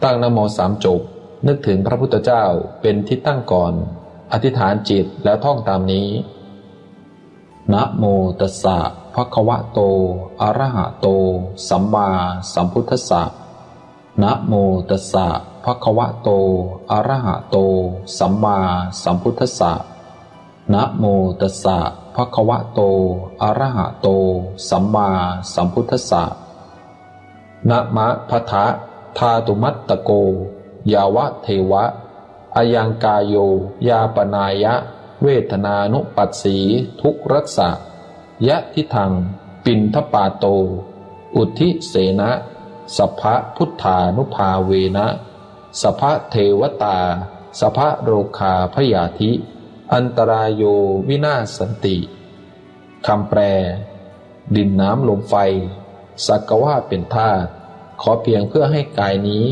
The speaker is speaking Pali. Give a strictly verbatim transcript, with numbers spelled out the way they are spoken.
ตั้งนะโมสามจบ นึกถึงพระพุทธเจ้าเป็นที่ตั้งก่อน อธิษฐานจิตแล้วท่องตามนี้ Namo tassa bhagavato arahato sammāsambuddhassa. Namo tassa bhagavato arahato sammāsambuddhassa. Namo tassa bhagavato arahato sammāsambuddhassa. Namapphattha dhātumattako yāvadeva ayaṃ kāyo yāpanāya vedanānupassī dukkhassa. Yadidaṃ piṇḍapāto uddisena sabbabuddhānubhāvena sabbadevatā sabbarogabhayādi antarāyo vinassanti. คำแปล ดินน้ำลมไฟ สักว่าเป็นธาตุ ขอเพียงเพื่อให้กายนี้